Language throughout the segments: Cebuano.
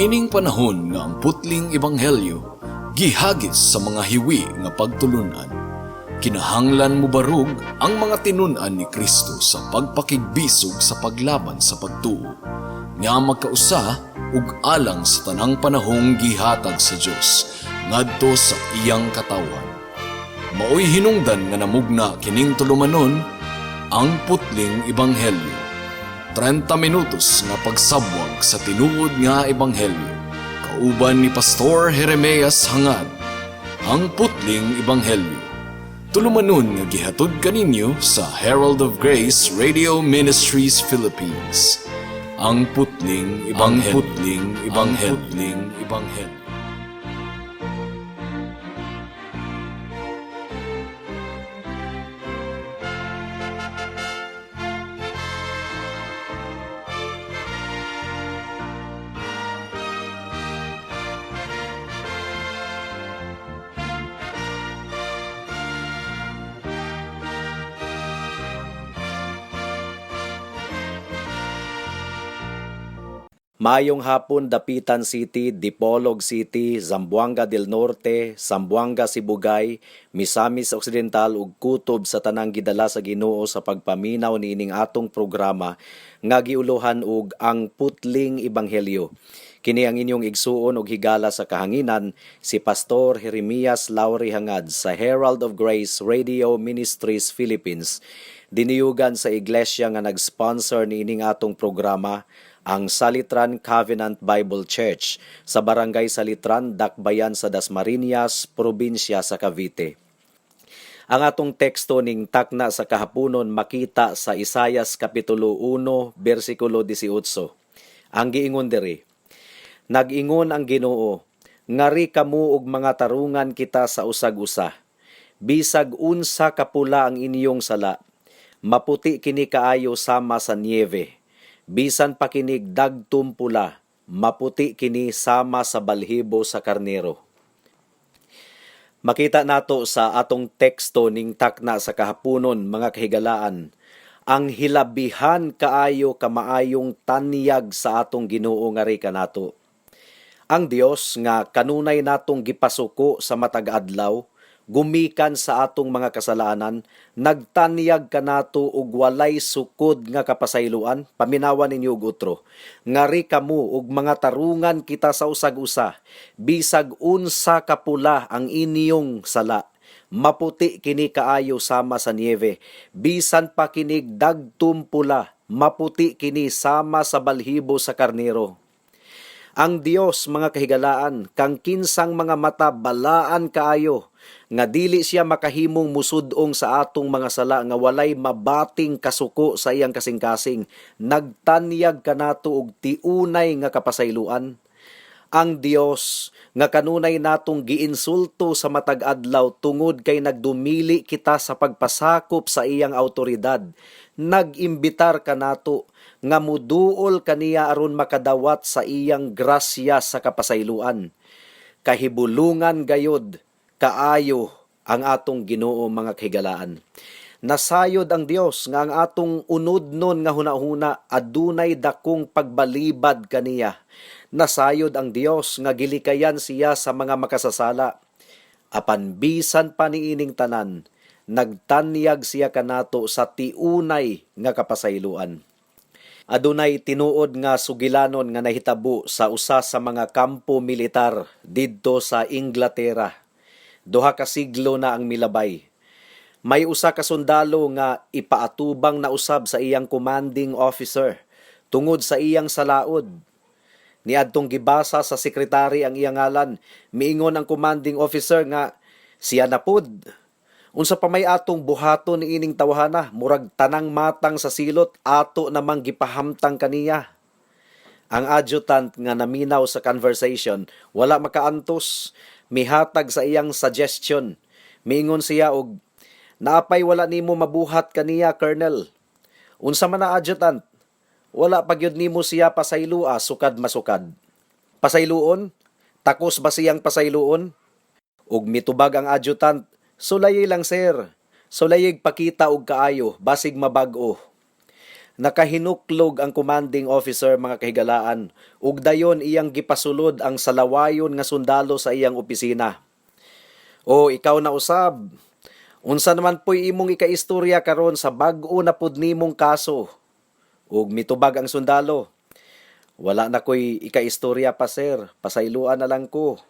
Niining panahon nga ang putling ebanghelyo gihagis sa mga hiwi nga pagtulunan, kinahanglan mobarog ang mga tinun-an ni Kristo sa pagpakigbisog sa paglaban sa pagtuo nga magkausa ug alang sa tanang panahong gihatag sa Dios ngadto sa iyang katawhan. Maoy hinungdan nga namugna kining tulumanon, Ang Putling Ebanghelyo. 30 minutos nga pagsabwag sa tinuod nga ebanghelyo. Kauban ni Pastor Jeremias Hangad. Ang Putling Ebanghelyo. Tulumanon nga gihatod kaninyo sa Herald of Grace Radio Ministries Philippines. Ang Putling Ebanghelyo. Ang Putling Ebanghelyo. Putling Ebanghelyo. Maayong hapon, Dapitan City, Dipolog City, Zamboanga del Norte, Zamboanga Sibugay, Misamis Occidental ug kutob sa tanang gidala sa Ginoo sa pagpaminaw niining atong programa nga giuluhan og Ang Putling Ebanghelyo. Kini ang inyong igsuon ug higala sa kahanginan, si Pastor Jeremias Lauri Hangad sa Herald of Grace Radio Ministries Philippines. Diniyugan sa iglesia nga nag-sponsor niining atong programa, ang Salitran Covenant Bible Church sa Barangay Salitran, Dakbayan sa Dasmariñas, probinsya sa Cavite. Ang atong teksto ning takna sa kahaponon makita sa Isayas Kapitulo 1, bersikulo 18. Ang giingon diri: "Nag-ingon ang Ginoo, ngari kamo og mga tarungan kita sa usag-usa. Bisag unsa kapula ang inyong sala, maputi kini kaayo sama sa niebe. Bisan pa kinig dagtom pula, maputi kini sama sa balhibo sa karnero." Makita nato sa atong teksto ning takna sa kahaponon, mga kahigalaan, ang hilabihan kaayo kamaayong tanyag sa atong Ginoo ngari kanato. Ang Dios nga kanunay natong gipasuko sa matag adlaw, gumikan sa atong mga kasalanan, nagtanyag kanato og walay sukod nga kapasayloan. Paminawan ninyo og utro. "Ngari kamo og mga tarungan kita sa usag-usa, bisag unsa kapula ang inyong sala, maputi kini kaayo sama sa niebe. Bisan pa kinig dagtum pula, maputi kini sama sa balhibo sa karnero." Ang Dios, mga kahigalaan, kang kinsang mga mata balaan kaayo, nga dili siya makahimong musudong sa atong mga sala nga walay mabating kasuko sa iyang kasing-kasing, nagtanyag kanato og tiunay nga kapasayloan. Ang Dios nga kanunay natong giinsulto sa matag adlaw tungod kay nagdumili kita sa pagpasakop sa iyang autoridad, nag-imbitar kanato nga muduol kaniya aron makadawat sa iyang grasya sa kapasayloan. Kahibulungan gayod kaayo ang atong Ginoo, mga kahigalaan. Nasayod ang Dios nga ang atong unodnon nga hunahuna adunay dakong pagbalibad kaniya. Nasayod ang Dios nga gilikayan siya sa mga makasasala. Apan bisan pa niining tanan, nagtanyag siya kanato sa tiunay nga kapasayloan. Adunay tinuod nga sugilanon nga nahitabo sa usa sa mga kampo militar didto sa Inglaterra. 2 ka siglo na ang milabay. May usa ka sundalo nga ipaatubang na usab sa iyang commanding officer tungod sa iyang salaod. Niadtong gibasa sa sekretary ang iyang ngalan, miingon ang commanding officer nga siya na pud. Unsa pa may atong buhaton niining tawhana, murag tanang matang sa silot ato namang gipahamtang kaniya. Ang adjutant nga naminaw sa conversation wala makaantos, mihatag sa iyang suggestion. Miingon siya og, "Naapay wala nimo mabuhat kaniya, Colonel." "Unsa man na, Adjutant?" "Wala pa gyud nimo siya pasaylua sukad masukad." "Pasayloon? Takos ba siyang pasayloon?" Ug mitubag ang adjutant, "Sulayi lang, sir. Sulayig pakita og kaayo, basig mabag-o." Nakahinuklog ang commanding officer, mga kahigalaan, ug dayon iyang gipasulod ang salawayon nga sundalo sa iyang opisina. "O ikaw na usab. Unsa naman po'y imong ikaistorya karon sa bag-o na pud nimong kaso?" Ug mitubag ang sundalo, "Wala na ko'y ikaistorya pa, sir. Pasayloan na lang ko."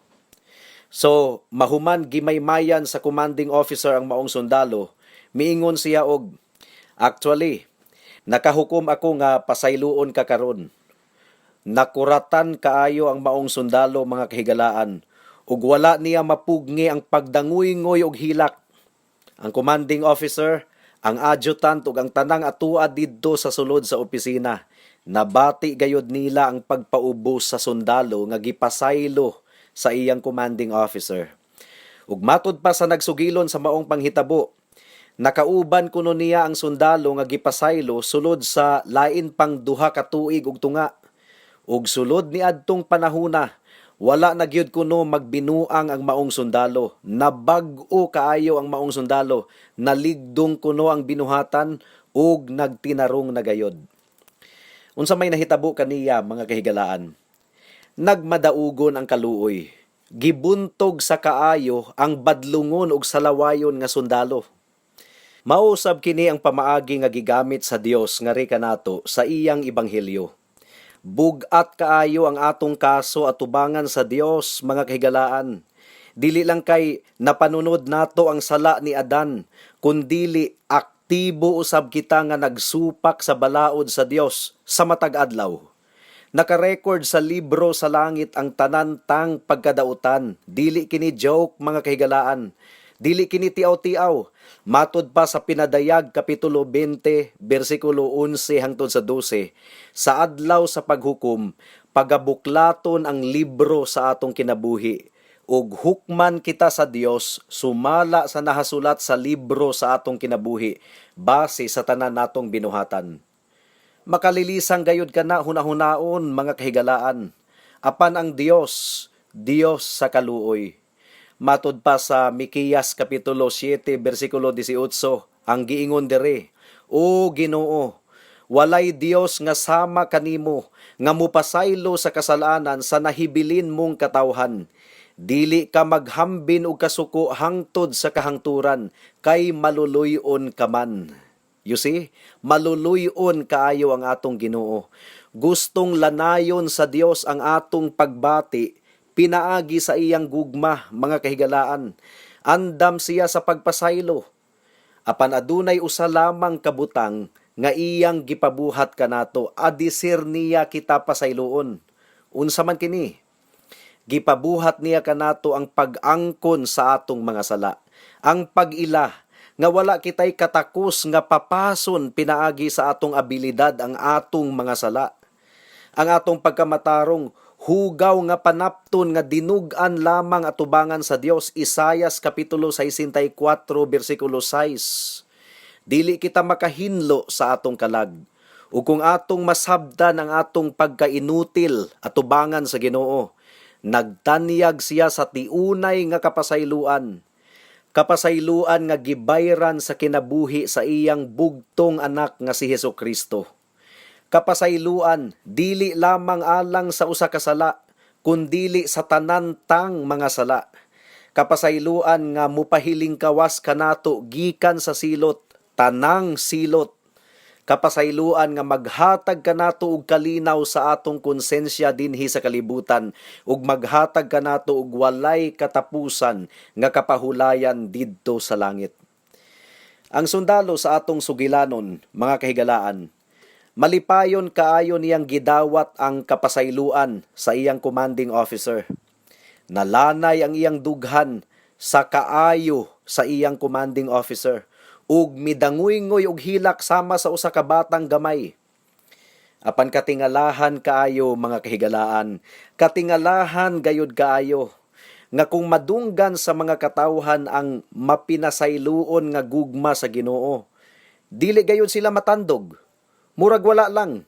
So, mahuman gimaymayan sa commanding officer ang maong sundalo, miingon siya og, "Actually, nakahukom ako nga pasayloon ka karon." Nakuratan kaayo ang maong sundalo, mga kahigalaan, ug wala niya mapugni ang pagdanguyngoy og hilak. Ang commanding officer, ang adjutant ug ang tanang atua didto sa sulod sa opisina, nabati gayod nila ang pagpaubos sa sundalo nga gipasaylo sa iyang commanding officer. Ug matud pa sa nagsugilon sa maong panghitabo, nakauban kuno niya ang sundalo nga gipasaylo sulod sa lain pang 2 ka tuig ug tunga. Ug sulod ni adtong panahuna, wala na gyud kuno magbinuang ang maong sundalo. Nabag-o kaayo ang maong sundalo, naligdong kuno ang binuhatan ug nagtinarong na gayod. Unsa may nahitabo kaniya, mga kahigalaan? Nagmadaugon ang kaluoy. Gibuntog sa kaayo ang badlungon ug salawayon nga sundalo. Mausab kini ang pamaagi nga gigamit sa Dios ngari kanato sa iyang ebanghelyo. Bugat kaayo ang atong kaso atubangan sa Dios, mga kahigalaan. Dili lang kay napanunod nato ang sala ni Adan, kundili aktibo usab kita nga nagsupak sa balaod sa Dios sa matag adlaw. Naka-record sa libro sa langit ang tanan tang pagkadautan. Dili kini joke, mga kahigalaan. Dili kini tiaw-tiaw. Matod pa sa Pinadayag kapitulo 20 bersikulo 11 hangtod sa 12, sa adlaw sa paghukom, pagabuklaton ang libro sa atong kinabuhi ug hukman kita sa Dios sumala sa nahasulat sa libro sa atong kinabuhi base sa tanan natong binuhatan. Makalilisang gayud kana hunahunaon, mga kahigalaan. Apan ang Dios, Dios sa kaluoy. Matod pa sa Mikeyas kapitulo 7 bersikulo 18, ang giingon diri, "O Ginoo, walay Dios nga sama kanimo nga mupasaylo sa kasalanan sa nahibilin mong katawhan. Dili ka maghambin og kasuko hangtod sa kahangturan, kay maluluy-on ka man." You see, maluluy-on kaayo ang atong Ginoo. Gustong lanayon sa Dios ang atong pagbati pinaagi sa iyang gugma, mga kahigalaan. Andam siya sa pagpasaylo. Apan adunay usa lamang kabutang nga iyang gipabuhat kanato adisir niya kita pasayloon. Unsa man kini? Gipabuhat niya kanato ang pag-angkon sa atong mga sala. Ang pag-ila nga wala kitay katakos nga papason pinaagi sa atong abilidad ang atong mga sala. Ang atong pagkamatarong, hugaw nga panapton nga dinug-an lamang atubangan sa Dios. Isayas kapitulo 64 bersikulo 6. Dili kita makahinlo sa atong kalag. Ug kung atong masabdan ang atong pagkainutil atubangan sa Ginoo, nagtanyag siya sa tiunay nga kapasayloan, kapasayloan nga gibayran sa kinabuhi sa iyang bugtong anak nga si Hesus Kristo. Kapasayloan dili lamang alang sa usa ka sala, kundili sa tanan tang mga sala. Kapasayloan nga mupahiling kawas kanato gikan sa silot, tanang silot. Kapasayloan nga maghatag kanato og kalinaw sa atong konsensya dinhi sa kalibutan ug maghatag kanato og walay katapusan nga kapahulayan didto sa langit. Ang sundalo sa atong sugilanon, mga kahigalaan, malipayon kaayo niyang gidawat ang kapasayloan sa iyang commanding officer. Nalanay ang iyang dughan sa kaayo sa iyang commanding officer ug midanguygoy og hilak sama sa usa ka batang gamay. Apan katingalahan kaayo, mga kahigalaan, katingalahan gayud kaayo nga kung madunggan sa mga katawhan ang mapinasayloon nga gugma sa Ginoo, dili gayud sila matandog. Murag wala lang.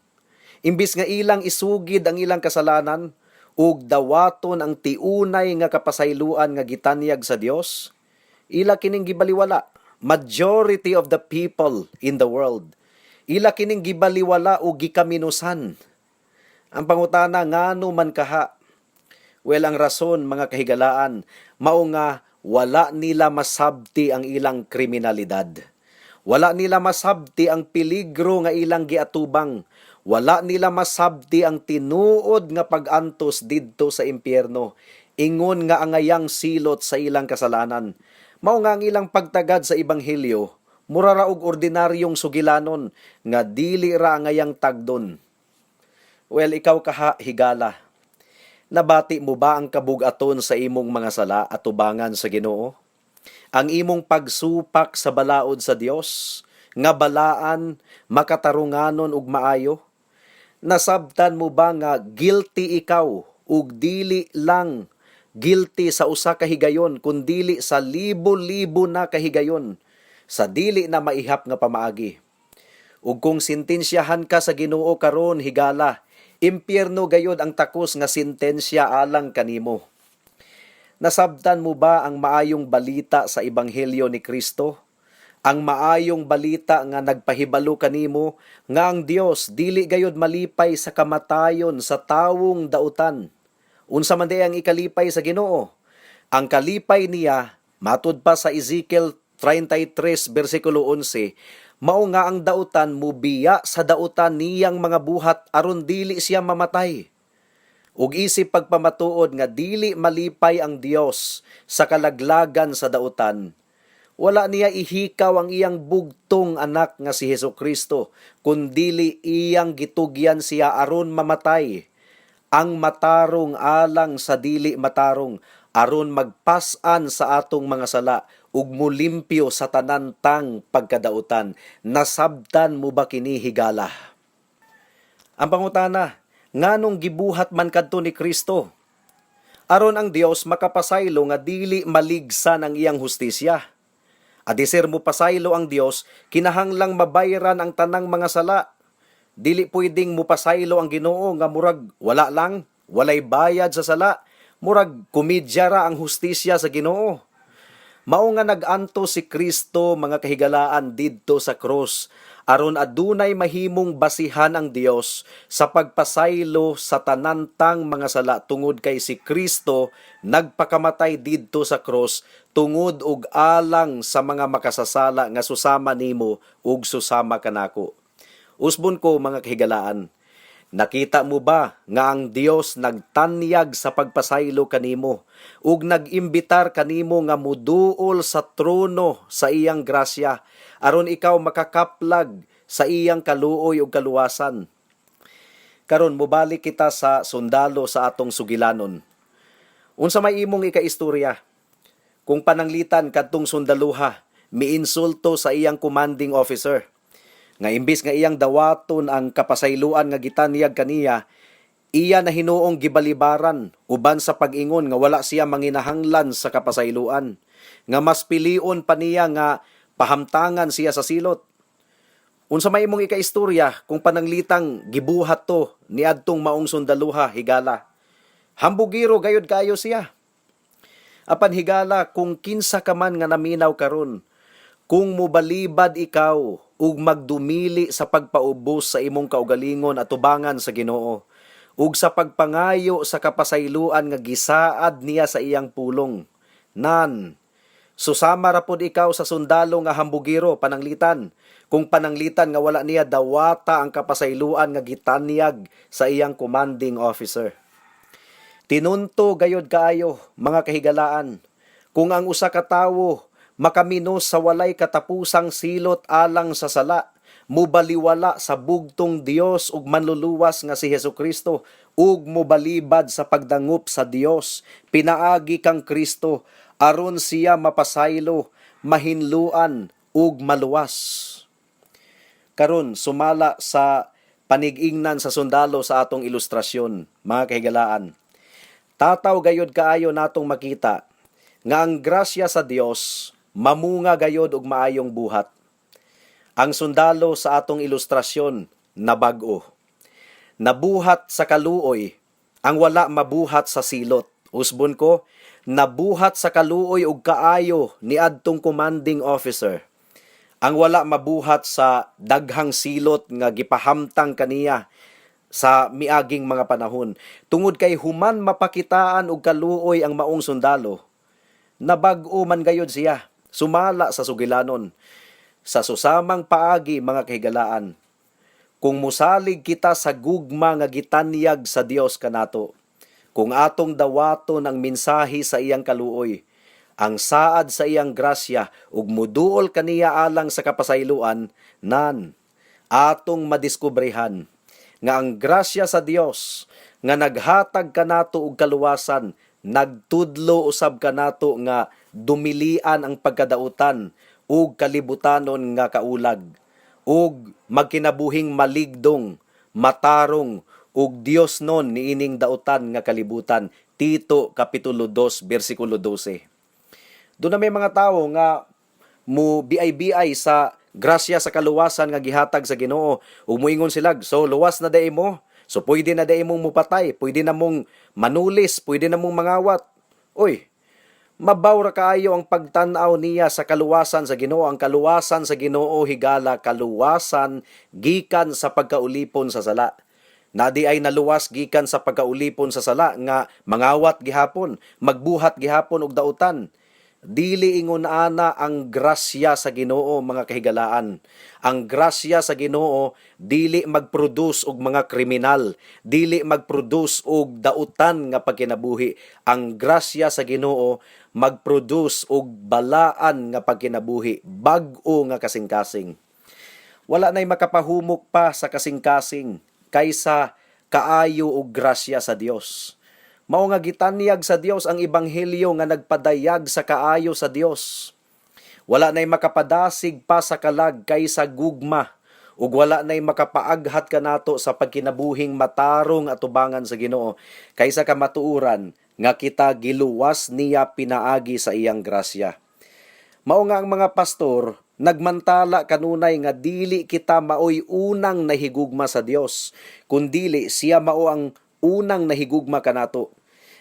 Imbis nga ilang isugid ang ilang kasalanan ug dawaton ang tiunay nga kapasayloan nga gitanyag sa Dios, ila kining gibaliwala. Majority of the people in the world. Ila kining gibaliwala o gikaminusan. Ang pangutana, ngano man kaha? Well, ang rason, mga kahigalaan, mao nga wala nila masabti ang ilang kriminalidad. Wala nila masabti ang peligro nga ilang giatubang. Wala nila masabti ang tinuod nga pag-antos didto sa impyerno. Ingon nga angayang silot sa ilang kasalanan. Mao nga ang ilang pagtagad sa ebanghelyo, mura ra og ordinaryong sugilanon nga dili ra angayang tagdon. Well, ikaw kaha, higala. Nabati mo ba ang kabugaton sa imong mga sala at tubangan sa Ginoo? Ang imong pagsupak sa balaod sa Dios nga balaan, makatarunganon ug maayo? Nasabtan mo ba nga guilty ikaw ug dili lang guilty sa usa ka higayon kundili sa libo-libo na kahigayon sa dili na maihap nga pamaagi? Ug kung sentensyahan ka sa Ginoo karon, higala, impyerno gayod ang takos nga sentensya alang kanimo. Nasabtan mo ba ang maayong balita sa ebanghelyo ni Kristo? Ang maayong balita nga nagpahibalo kanimo nga ang Dios dili gayod malipay sa kamatayon sa tawong dautan. Unsa man diay ang ikalipay sa Ginoo? Ang kalipay niya, matud pa sa Ezekiel 33 bersikulo 11, mao nga ang dautan mubiya sa dautan niyang mga buhat aron dili siya mamatay. Ug isip pagpamatuod nga dili malipay ang Dios sa kalaglagan sa dautan, wala niya ihikaw ang iyang bugtong anak nga si Hesus Kristo, kundili iyang gitugyan siya aron mamatay ang matarong alang sa dili matarong, aron magpas-an sa atong mga sala ug mulimpyo sa tanan tang pagkadautan. Nasabtan mo ba kini, higala? Ang pangutana, nganong gibuhat man kadto ni Kristo? Aron ang Dios makapasaylo nga dili maligsan ang iyang hustisya. Adiser mo pasaylo ang Dios, kinahanglang mabayran ang tanang mga sala. Dili pwedeng mupasaylo ang Ginoo nga murag wala lang, walay bayad sa sala, murag komedya ra ang hustisya sa Ginoo. Mao nga nag-anto si Kristo, mga kahigalaan, didto sa krus aron adunay mahimong basihan ang Dios sa pagpasaylo sa tanantang mga sala, tungod kay si Kristo nagpakamatay didto sa krus tungod ug alang sa mga makasasala nga susama nimo ug susama kanako. Usbon ko, mga kahigalaan, nakita mo ba nga ang Dios nagtanyag sa pagpasaylo kanimo ug nag-imbitar kanimo nga muduol sa trono sa iyang grasya aron ikaw makakaplag sa iyang kaluoy ug kaluwasan? Karon mobalik kita sa sundalo sa atong sugilanon. Unsa may imong ikaistorya kung pananglitan kadtong sundaluha miinsulto sa iyang commanding officer nga imbis nga iyang dawaton ang kapasayloan nga gitanyag kaniya, iya na hinuong gibalibaran uban sa pag-ingon nga wala siya manginahanglan sa kapasayloan, nga mas pilion pa niya nga pahamtangan siya sa silot? Unsa may imong ikaistorya kung pananglitang gibuhat to niadtong maong sundaluha, higala? Hambugiro gayod kayo siya. Apan higala, kung kinsa ka man nga naminaw karon, kung mobalibad ikaw ug magdumili sa pagpaubos sa imong kaugalingon at tubangan sa Ginoo ug sa pagpangayo sa kapasayloan nga gisaad niya sa iyang pulong, nan susama ra pod ikaw sa sundalo nga hambugiro pananglitan kung pananglitan nga wala niya dawata ang kapasayloan nga gitanyag sa iyang commanding officer. Tinunto gayod kaayo, mga kahigalaan, kung ang usa ka tawo makaminos sa walay katapusang silot alang sa sala, mubaliwala sa bugtong Dios ug manluluwas nga si Hesus Kristo ug mobalibad sa pagdangup sa Dios pinaagi kang Kristo aron siya mapasaylo, mahinluan ug maluwas. Karon, sumala sa panig-ingnan sa sundalo sa atong ilustrasyon, mga kahigalaan, tataw gayod kaayo natong makita nga ang grasya sa Dios mamunga gayod og maayong buhat. Ang sundalo sa atong ilustrasyon nabag-o. Nabuhat sa kaluoy ang wala mabuhat sa silot. Usbon ko, nabuhat sa kaluoy ug kaayo ni adtong commanding officer. Ang wala mabuhat sa daghang silot nga gipahamtang kaniya sa miaging mga panahon. Tungod kay human mapakitaan og kaluoy ang maong sundalo, nabag-o man gayod siya, sumala sa sugilanon. Sa susamang paagi, mga kahigalaan, kung musalig kita sa gugma nga gitanyag sa Dios kanato, kung atong dawaton ang mensahe sa iyang kaluoy, ang saad sa iyang grasya ug muduol kaniya alang sa kapasayloan, nan atong madiskubrehan nga ang grasya sa Dios nga naghatag kanato og kaluwasan, nagtudlo usab kanato nga dumilian ang pagkadautan ug kalibutanon nga kaulag ug magkinabuhing maligdong, matarong ug Dios non niining dautan nga kalibutan. Tito kapitulo 2 bersikulo 12. Doon na may mga tawo nga mo BI-BI sa grasya sa kaluwasan nga gihatag sa Ginoo ug moingon sila, "So luwas na diay mo. So pwede na diay mong mupatay, pwede na mong manulis, pwede na mong mangawat." Uy, mabaw ra kaayo ang pagtan-aw niya sa kaluwasan sa Ginoo. Ang kaluwasan sa Ginoo, higala, kaluwasan gikan sa pagkaulipon sa sala. Naa diay naluwas gikan sa pagkaulipon sa sala nga mangawat gihapon, magbuhat gihapon og dautan? Dili ingon ana ang grasya sa Ginoo, mga kahigalaan. Ang grasya sa Ginoo dili magproduce og mga kriminal, dili magproduce og dautan nga pagkinabuhi. Ang grasya sa Ginoo magproduce og balaan nga pagkinabuhi, bag-o nga kasing-kasing. Wala nay makapahumok pa sa kasing-kasing kaysa kaayo og grasya sa Dios. Mao nga gitanyag sa Dios ang ebanghelyo nga nagpadayag sa kaayo sa Dios. Wala nay makapadasig pa sa kalag kaysa gugma ug wala nay makapaaghat kanato sa pagkinabuhing matarong atubangan sa Ginoo kaysa kamatuoran nga kita giluwas niya pinaagi sa iyang grasya. Mao nga ang mga pastor nagmantala kanunay nga dili kita maoy unang nahigugma sa Dios, kundili siya mao ang unang nahigugma kanato.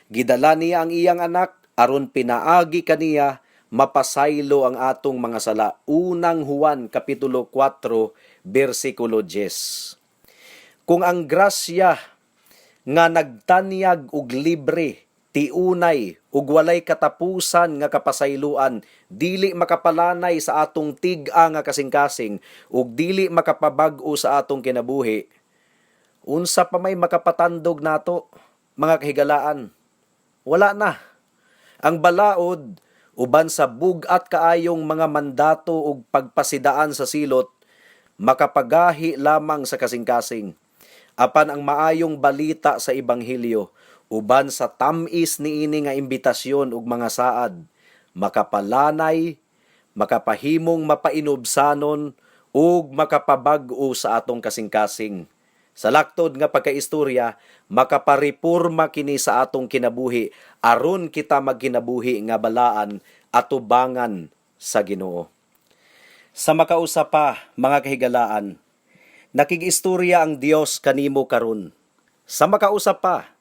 Gidala niya ang iyang anak aron pinaagi kaniya mapasaylo ang atong mga sala. Unang Juan kapitulo 4 bersikulo 10. Kung ang grasya nga nagtanyag og libre, tiunay ug walay katapusan nga kapasayloan dili makapalanay sa atong tig-a nga kasing-kasing ug dili makapabag-o sa atong kinabuhi, unsa pa may makapatandog nato, mga kahigalaan? Wala na. Ang balaod, uban sa bug-at kaayong mga mandato ug pagpasidaan sa silot, makapagahi lamang sa kasing-kasing. Apan ang maayong balita sa ebanghelyo, uban sa tam-is niini nga imbitasyon ug mga saad, makapalanay, makapahimong mapainubsanon ug makapabag-o sa atong kasing-kasing. Sa laktod nga pagkaistorya, makapareporma kini sa atong kinabuhi aron kita magkinabuhi nga balaan atubangan sa Ginoo. Sa makausa pa, mga kahigalaan, nakig-istorya ang Dios kanimo karon. Sa makausa pa,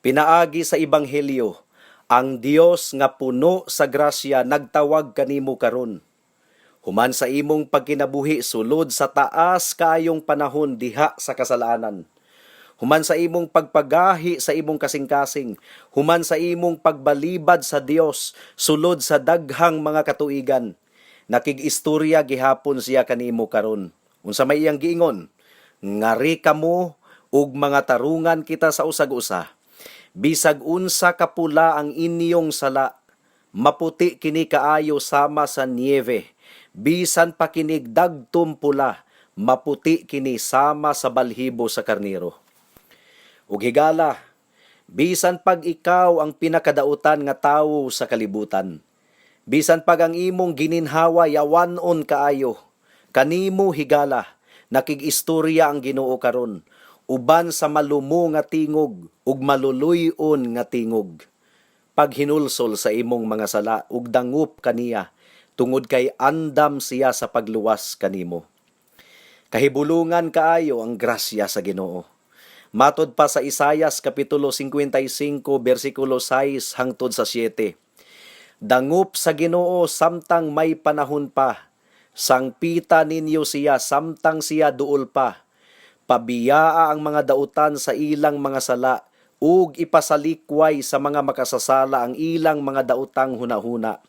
pinaagi sa ebanghelyo, ang Dios nga puno sa grasya nagtawag kanimo karon. Human sa imong pagkinabuhi sulod sa taas kaayong panahon diha sa kasalanan, human sa imong pagpagahi sa imong kasing-kasing, human sa imong pagbalibad sa Dios sulod sa daghang mga katuigan, nakig-istorya gihapon siya kanimo karon. Unsa may iyang giingon? "Ngari kamo ug mga tarungan kita sa usag-usa. Bisag unsa kapula ang inyong sala, maputi kini kaayo sama sa niebe. Bisan pa kinig dagtom pula, maputi kini sama sa balhibo sa karniro." Ug higala, bisan pag ikaw ang pinakadautan nga tawo sa kalibutan, bisan pag ang imong gininhawa yawanon kaayo, kanimo, higala, nakig-istorya ang Ginoo karon uban sa malumo nga tingog ug maluluy-on nga tingog. Paghinulsol sa imong mga sala ug dangup kaniya tungod kay andam siya sa pagluwas kanimo. Kahibulungan kaayo ang grasya sa Ginoo. Matod pa sa Isayas kapitulo 55 bersikulo 6 hangtod sa 7. Dangup sa Ginoo samtang may panahon pa. Sangpita ninyo siya samtang siya duol pa. Pabiyaa ang mga dautan sa ilang mga sala ug ipasalikway sa mga makasasala ang ilang mga dautang hunahuna.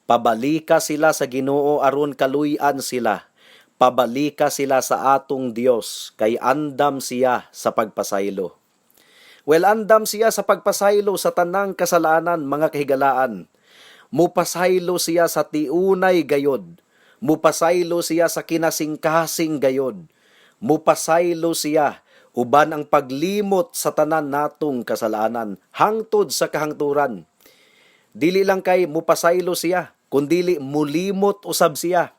Pabalika sila sa Ginoo aron kaluy-an sila. Pabalika sila sa atong Dios kay andam siya sa pagpasaylo. Well, andam siya sa pagpasaylo sa tanang kasalanan, mga kahigalaan. Mupasaylo siya sa tiunay gayod. Mupasaylo siya sa kinasingkasing gayod. Mupasaylo siya uban ang paglimot sa tanan natong kasalanan hangtod sa kahangturan. Dili lang kay mupasaylo siya, kundili mulimot usab siya.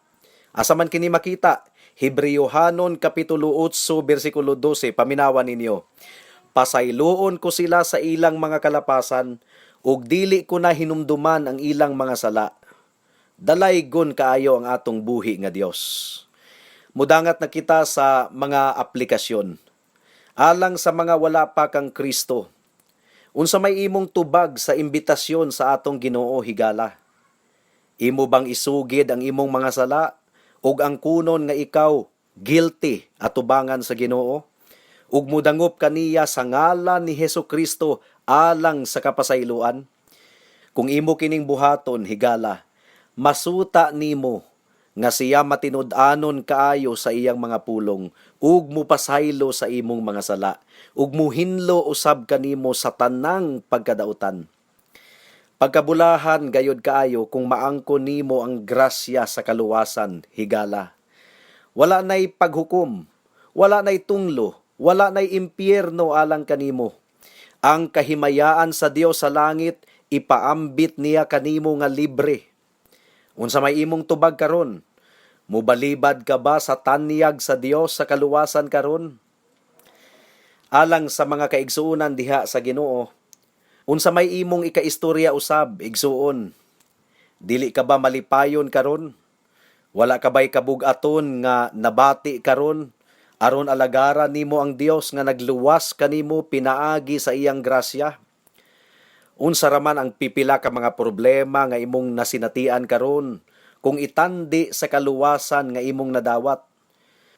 Asa man kini makita? Hebreohanon Kapitulo 8 bersikulo 12, paminawan ninyo. Pasayloon ko sila sa ilang mga kalapasan, ug dili ko na hinumduman ang ilang mga sala. Dalaygon kaayo ang atong buhi nga Dios. Mudangat na kita sa mga aplikasyon. Alang sa mga wala pa kang Kristo, unsa may imong tubag sa imbitasyon sa atong Ginoo, higala? Imo bang isugid ang imong mga sala ug ang kunon nga ikaw guilty atubangan sa Ginoo? Ug mudangop kaniya sa ngalan ni Hesus Kristo alang sa kapasayloan? Kung imo kining buhaton, higala, masuta nimo nga siya matinud-anon kaayo sa iyang mga pulong ug mupasaylo sa imong mga sala ug muhinlo usab kanimo sa tanang pagkadautan. Pagkabulahan gayod kaayo kung maangkon nimo ang grasya sa kaluwasan, higala. Wala nay paghukom, wala nay tunglo, wala nay impyerno alang kanimo. Ang kahimayaan sa Dios sa langit ipaambit niya kanimo nga libre. Unsa may imong tubag karon? Mubalibad ka ba sa tanyag sa Dios sa kaluwasan karon? Alang sa mga kaigsuonan diha sa Ginoo, unsa may imong ikaistorya usab, igsuon? Dili ka ba malipayon karon? Wala ka ba'y kabug-aton nga nabati karon aron alagaran nimo ang Dios nga nagluwas kanimo pinaagi sa iyang grasya? Unsa ra man ang pipila ka mga problema nga imong nasinatian karon kung itandi sa kaluwasan nga imong nadawat?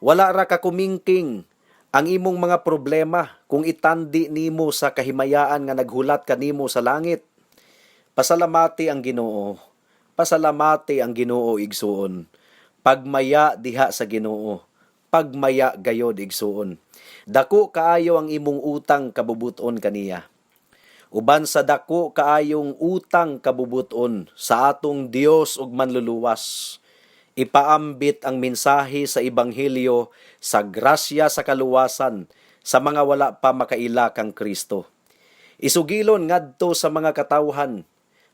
Wala ra ka kumingking ang imong mga problema kung itandi nimo sa kahimayaan nga naghulat kanimo sa langit. Pasalamati ang Ginoo. Pasalamati ang Ginoo, igsuon. Pagmaya diha sa Ginoo. Pagmaya gayod, igsuon. Dako kaayo ang imong utang kabubuton kaniya. Uban sa dako kaayong utang kabubuton sa atong Dios ug manluluwas, ipaambit ang mensahe sa ebanghelyo sa grasya sa kaluwasan sa mga wala pa makaila kang Kristo. Isugilon ngadto sa mga katawhan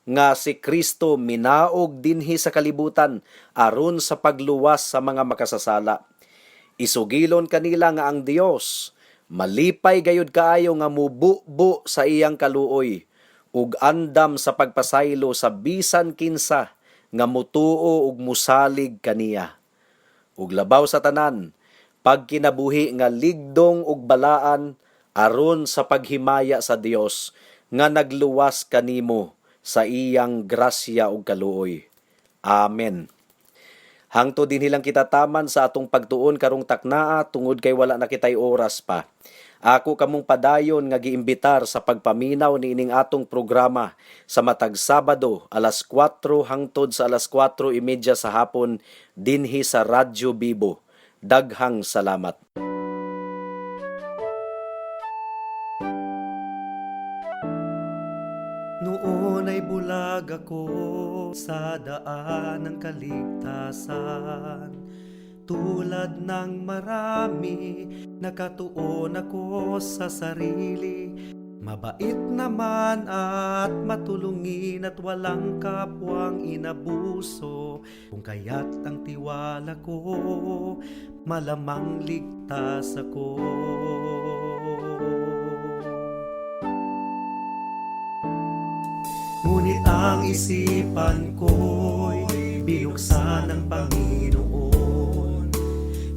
nga si Kristo minaog dinhi sa kalibutan aron sa pagluwas sa mga makasasala. Isugilon kanila nga ang Dios malipay gayud kaayo nga mububo sa iyang kaluoy ug andam sa pagpasaylo sa bisan kinsa nga mutuo ug musalig kaniya. Ug labaw sa tanan, pagkinabuhi nga ligdong ug balaan aron sa paghimaya sa Dios nga nagluwas kanimo sa iyang grasya ug kaluoy. Amen. Hangtod dinhi lang kita taman sa atong pagtuon karong taknaa tungod kay wala na kitay oras pa. Ako kamong padayon nga giimbitar sa pagpaminaw niining atong programa sa matag Sabado alas 4 hangtod sa alas 4:30 sa hapon dinhi sa Radyo Bibo. Daghang salamat. Noon ay bulag ako sa daan ng kaligtasan. Tulad ng marami, nakatuon ako sa sarili. Mabait naman at matulungin at walang kapwang inabuso. Kung kaya't ang tiwala ko, malamang ligtas ako. Ngunit ang isipan ko'y binuksan ng Panginoon.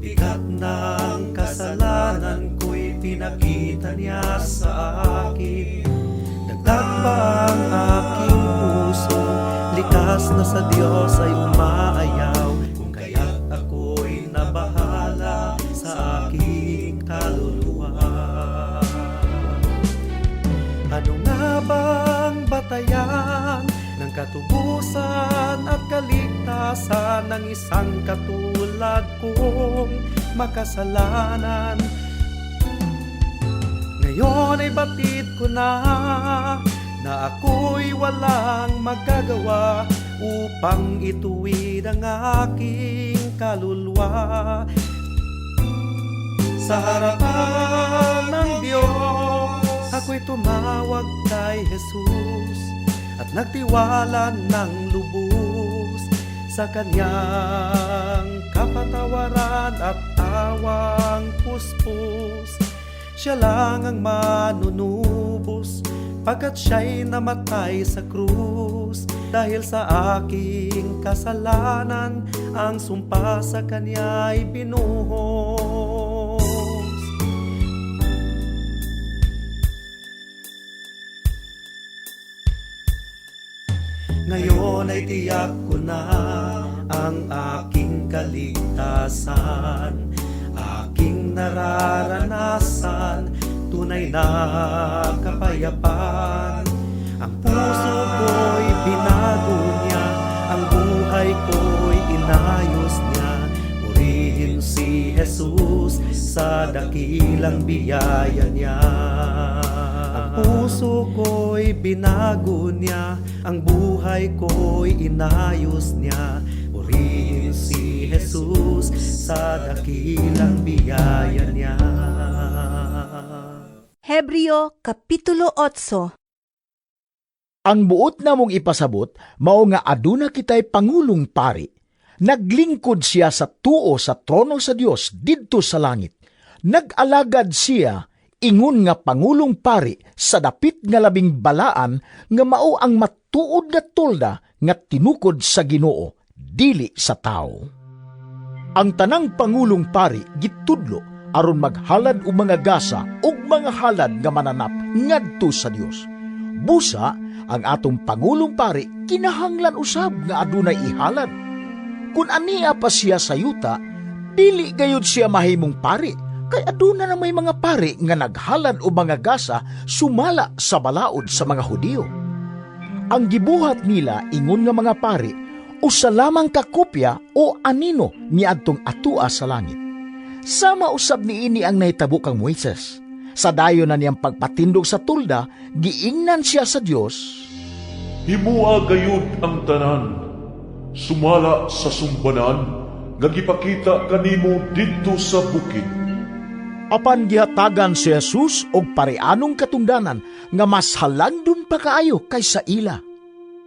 Bigat ng kasalanan ko'y pinakita niya sa akin. Dagdag pa ang aking puso, likas na sa Diyos ay umaayaw. Kung kaya't kaligtasan ng isang katulad kong makasalanan. Ngayon ay batid ko na na ako'y walang magagawa upang ituwid ang aking kaluluwa. Sa harapan ng Diyos, ako'y tumawag kay Jesus at nagtiwala ng lubos sa kanyang kapatawaran at awang puspos. Siya lang ang manunubos pagkat siya'y namatay sa krus. Dahil sa aking kasalanan, ang sumpa sa kanya'y binuhos. Ngayon ay tiyak ko na ang aking kaligtasan, aking nararanasan, tunay na kapayapaan. Ang puso ko'y binago niya, ang buhay ko'y inayos niya. Purihin si Jesus sa dakilang biyaya niya. Ang puso ko'y binago niya, ang buhay ko'y inayos niya. Purihin si Jesus sa dakilang biyaya niya. Hebreo Kapitulo 8. Ang buot namong ipasabot, mao nga aduna kitay pangulong pari. Naglingkod siya sa tuo sa trono sa Dios didto sa langit. Nag-alagad siya ingon nga pangulong pari sa dapit nga labing balaan nga mao ang matuod nga tolda nga tinukod sa Ginoo, dili sa tawo. Ang tanang pangulong pari gitudlo aron maghalad og mga gasa ug mga halad nga mananap ngadto sa Dios. Busa ang atong pangulong pari kinahanglan usab nga adunay ihalad. Kun ania pa siya sa yuta, dili gayud siya mahimong pari, kay aduna na may mga pari nga naghalad og mga gasa sumala sa balaod sa mga Hudiyo. Ang gibuhat nila ingon nga mga pari usa lamang ka kopya o anino niadtong atua sa langit. Sama usab niini ang nahitabo kang Moises. Sa dayon na niyang pagpatindog sa tulda, giingnan siya sa Dios. Himua gayud ang tanan, sumala sa sumbanan, nga gipakita kanimo didto sa bukid. Apan gihatagan si Jesus og pareanong katungdanan nga mas halangdon pa kaayo kaysa ila.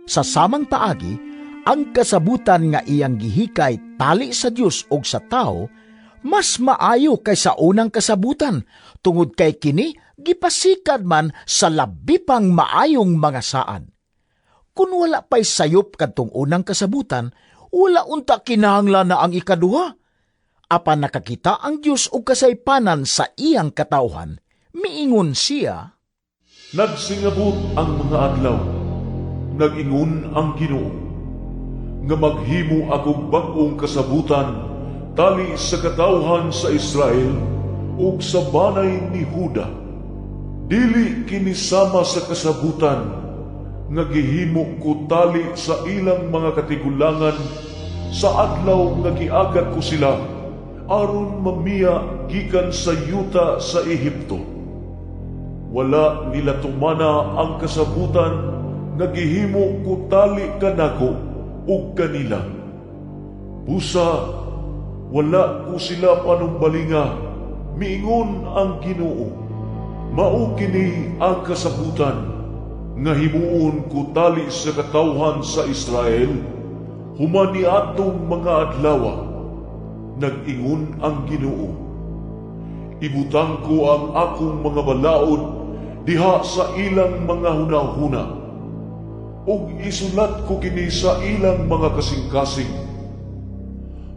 Sa samang paagi, ang kasabutan nga iyang gihikay tali sa Dios og sa tao, mas maayo kaysa unang kasabutan, tungod kay kini gipasikad man sa labi pang maayong mga saad. Kun wala pa'y sayop kadtong unang kasabutan, wala unta kinahanglan na ang ikaduha. Apan nakakita ang Dios og kasaypanan sa iyang katawhan, miingon siya, Nagsingabot ang mga adlaw, nag-ingon ang Ginoo, nga maghimo akong bag-ong kasabutan tali sa katawhan sa Israel ug sa banay ni Huda. Dili kini sama sa kasabutan nga gihimo ko tali sa ilang mga katigulangan sa adlaw nga giagat ko sila aron mamiya gikan sa yuta sa Ehipto. Wala nila tumana ang kasabutan nga gihimo ko tali kanako ug kanila. Busa wala ko sila panumbalinga, miingon ang Ginoo. Mao kini ang kasabutan nga himuon ko tali sa katawhan sa Israel human niadtong mga adlawa. Nag-ingon ang Ginoo, ibutang ko ang akong mga balaod diha sa ilang mga hunahuna, ug isulat ko kini sa ilang mga kasing-kasing.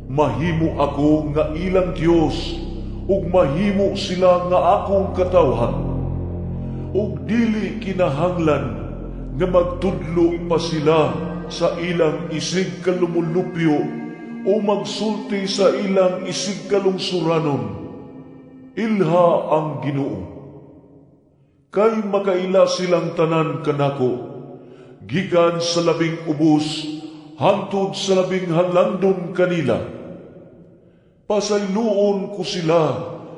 Mahimo ako nga ilang Dios, ug mahimo sila nga akong katawhan. Ug dili kinahanglan nga magtudlo pa sila sa ilang isig kalumulupyo o magsulti sa ilang isig kalungsuranon. Ilha ang Ginoo. Kay makaila silang tanan kanako, gikan sa labing ubos hangtod sa labing halandon kanila. Pasayloon ko sila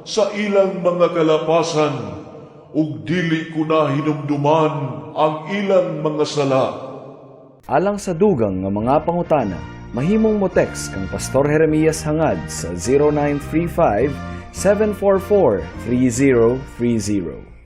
sa ilang mga kalapasan ug dili ko na hinumduman ang ilang mga sala. Alang sa dugang nga mga pangutana, mahimong mo text kang Pastor Jeremias Hangad sa 0935 744 3030.